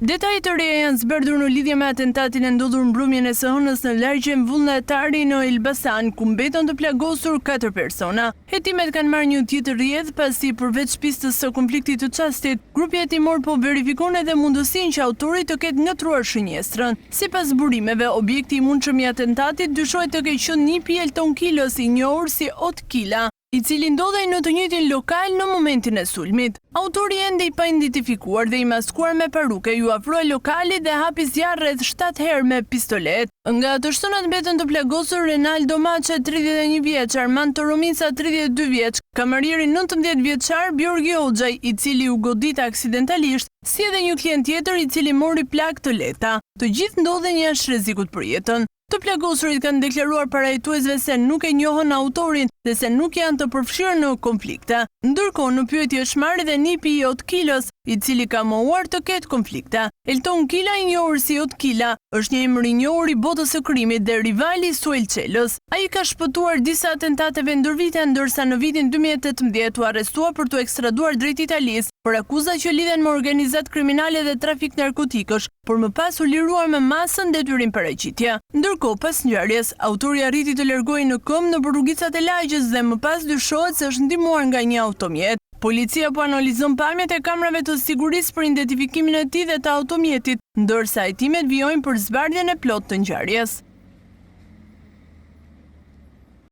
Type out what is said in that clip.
Detaje të reja janë zbardhur në lidhje me atentatin e ndodhur mbrëmjen e së hënës në lagjen Vullnetari në Elbasan, ku mbetën të plagosur katër persona. Hetimet kanë marrë një tjetër rrjedhë, pasi përveç pistës së konfliktit të çastit, grupi hetimor po verifikon edhe mundësinë që autori të ketë ngatërruar shënjestrën. Sipas burimeve, objekti i mundshëm i atentatit dyshohet të ketë qenë nipi i Elton Kilës, i njohur si Ot Kila. i cili ndodhej në të njëjtin lokal në momentin e sulmit. Autori ende i paidentifikuar dhe i maskuar me paruke iu afrua lokalit dhe hapi zjarr rreth shtatë herë me pistoletë. Nga të shtënat mbetën të plagosur Renaldo Maçe, 31 vjeç, Armand Toromica, 32 vjeç, kamarieri 19 vjeçar Bjorgi Hoxhaj, i cili u godit aksidentalisht, si edhe një klient tjetër i cili mori plagë të lehta. Të gjithë ndodhen jashtë rrezikut për jetën. Të plagosurit kanë deklaruar para hetuesve se nuk e njohën autorin dhe se nuk janë të përfshirë në konflikte. Ndërkohë, në pyetje është marrë edhe nipi i Ot Kilës, i cili ka mohuar të ketë konflikte. Elton Kila, i njohur si Ot Kila, është një emër i njohur i botës së krimit dhe rival i Suel Çelës. Ai ka shpëtuar disa atentateve ndër vite, ndërsa në vitin 2018 u arrestua për t'u ekstraduar drejt Italisë për akuza që lidhen me organizatë kriminale dhe trafik narkotikësh, por më pas u lirua me masën detyrim paraqitje. Ndërkohë, pas ngjarjes, autori arriti të largohej në këmbë nëpër rrugicat e lagjes dhe më pas dyshohet se është ndihmuar nga një automjet. Policia po analizon pamjet e kamerave të sigurisë për identifikimin e tij dhe të automjetit, ndërsa hetimet vijojnë për zbardhjen e plotë të ngjarjes.